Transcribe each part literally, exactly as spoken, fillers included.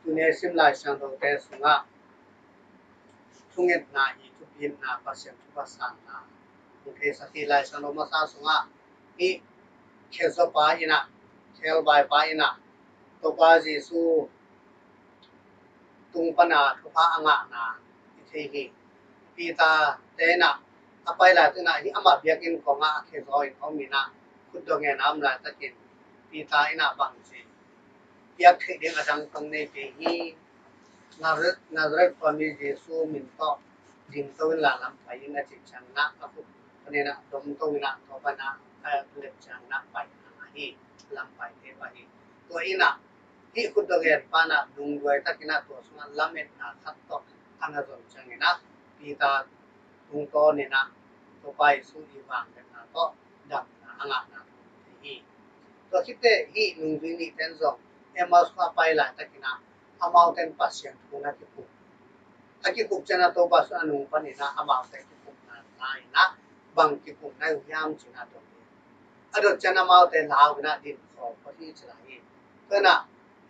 Tuni i sim Lai Siangthote sungah thungetna i thupitna, Pasian thupha sanna hong theisak hi. Lai Siangtho masa sungah hih khezopa in ah, khelvaipa in ah Topa Jesu tung pana thupha a ngahna i thei hi. Peter te in ah a pai laitak in ah hih amah biakinn kongah a khezaw in om in ah, khutdawh ngen a om laitakin Peter in ah bang ci, piak theih ding a dang kong nei kei hi. Nazareth, Nazareth khua mi Jesu min tawh dingto inla lam pai in, a cih ciangin ah a khut panin ah domto in ah tua panin ah a let ciangin ah pai in ah hi, lam pai thei pah hi. Tua in ah hih khutdawh ngen pa in ah lungduai takin ah tua sungah lametna khat tawh a na zon ciangin ah Peter tungtawn in ah Topa Jesu i vangliatna tawh damna a ngahna thu hi. Tua khit teh hih nungzui nihte in zong Emmaus khua a pai laitakin ah amaute in Pasian thu na kikup, a kikup ciangin ah Topa Jesu a nung panin ah amaute kikupna la in ah, bang kikupna uh hiam ci-in ah dong hi. A dot ciangin amaute lau in ah dinkhawl phot hi ci lai hi. Tua in ah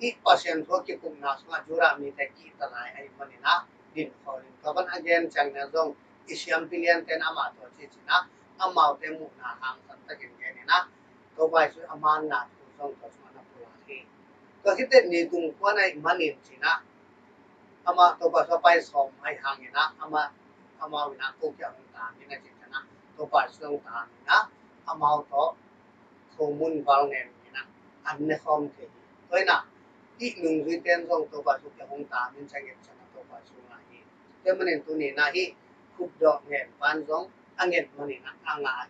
hih Pasian thu a kikupna sungah Judah mite kihta lai ahih manin ah dinkhawl in, tua pan a gen ciangin ah zong i siampi liante in amah tua ci ci-in ah amaute muhna hangsan takin gen in ah Topa Jesu a manna thu zong tua sungah na pulak hi. Tua khit teh ni kum kua na hih manin ci-in ah amah Topa Jesu a pai sawm ahih hangin ah amah, amau in ah ko kiang hong tam in, a cih ciangin ah Topa Jesu hong tam in ah amau tawh khomun val ngen in ah an ne khawm thei hi. Tua in ah hih nungzuite in zong Topa Jesu kiang hong tam in, ciang et ciangin ah Topa Jesu ngah hi. Tua manin tuni in ah hih khutdawh ngen pa in zong a nget manin ah a ngah hi.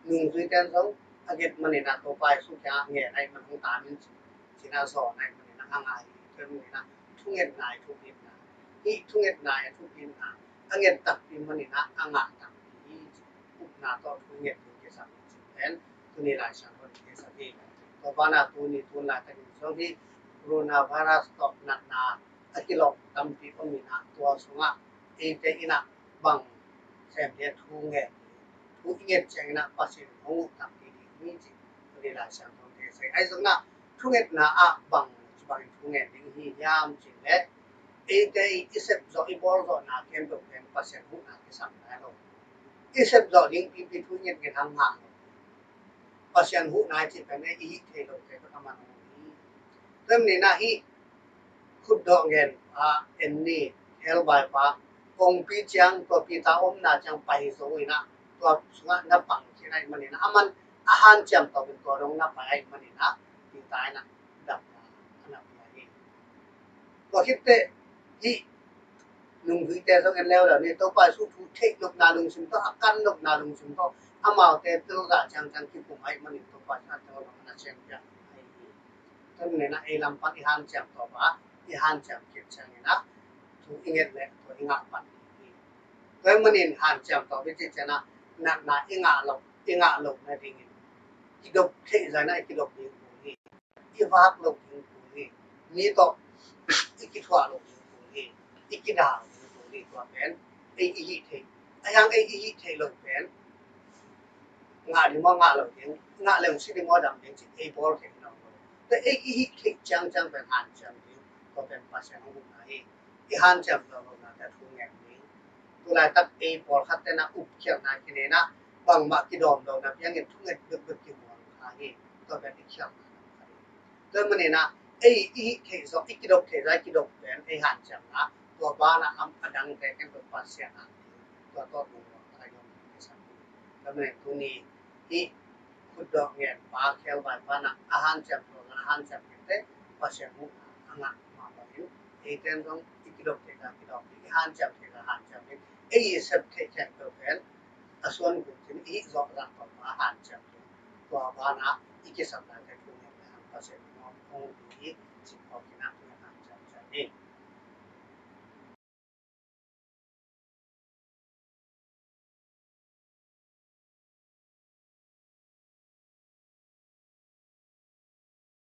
Nungzuite in zong a nget manin ah Topa Jesu kiangah ngen ahih man hong tam in ci-in ah zawn ahih manin ah a ngah hi. Tua manin ah thungetna i thupitna, hih thungetna i thupitna a nget takpi manin ah a ngah takpi hi ci-in upna tawh thu nget ding kisam hi ci-in pen tuni Lai Siangtho in kisam hi. Tua banah tuni tun laitakin zong hih coronavirus tawh natna a kilawh tampi om in ah tua sungah eite in ah bang sem dia thu ngen, thu i nget ciangin ah Pasian hong uh takpi ding hi ci-in tuni Lai Siangtho in kisam hi. Ahi zongin ah thungetna ah bang, bangin thu ngen ding hi hiam cih leh eite i sep zawh, i bawl zawhna khempeuh pen Pasian huhna kisam lai lo. I sep zawh ding pipi thu ngetnget hang ngah lo. Pasian huhna i cih pen i hih theih loh khempeuh a man hi. Tua manin ah hih khutdawh ngen pa, en ni, khelvaipa, kongpi ciang tua Peter omna ciang pai zo in ah tua sungah na pang khin ahih manin ah a man a hanciam tawpin tua dong na pai ahih manin ah Peter in ah damna a na pia hi. Tua khit teh hih nungzuite zong en leuleu ni, Topa Jesu thu theih nopna lungsim tawh, a kan nopna lungsim tawh amaute pilzah ciangciang kikum ahih manin Topa Jesu a tel bang a na sem piak ahi hi. Tua manin ah ei lam pan i hanciam tawp a, i hanciam khit ciangin ah thu i nget leh tua i ngah pan hi. Tua manin hanciam tawp i cih ciangin ah natna i ngah loh, i ngah loh nadingin kidop theih zah in ah i kidop ding hi. I vak loh ding kul hi. Mi tawh i kithuah loh ding kul hi. I kidal ding kul hi. Tua pen ei i hih theih, a hiang ei i hih theih loh pen ngah ding maw, ngah loh ding, ngah leng si ding maw, dam ding cih ei bawl theih loh. Tua ei i hih theih ciangciang pen hanciam ding, tua pen Pasian hong huhna hi. I hanciam zawh lohnate thu ngen ding. Tulaitak ei pawlkhatte in ah upkhialhna kinei in ah bangmah kidawm lohna piangin thunget bekbek kimuang kha hi. Tua pen i khialhna lam kha hi. Tua manin ah ei i hih theih zawh, i kidop theih zawh, i kidop pen ei hanciamna, tua banah a dangte khempeuh Pasian hang ding, tua tawh lungmuang kha hi. Tua manin tuni hih khutdawh ngen pa, khelvaipa in ah a hanciam zawh, a hanciam khit teh Pasian huhna a ngah mah bangin eite in zong i kidop theih zah kidop ding, i hanciam theih zah hanciam ding, ei i sep theih khempeuh pen a suan gun cin i hih zawh zah tawh a hanciam ding. Tua banah i kisap laite thu ngen lehang Pasian in hong, hong pi hi. Cih phawk in ah thu ngen hanciam ciat ni.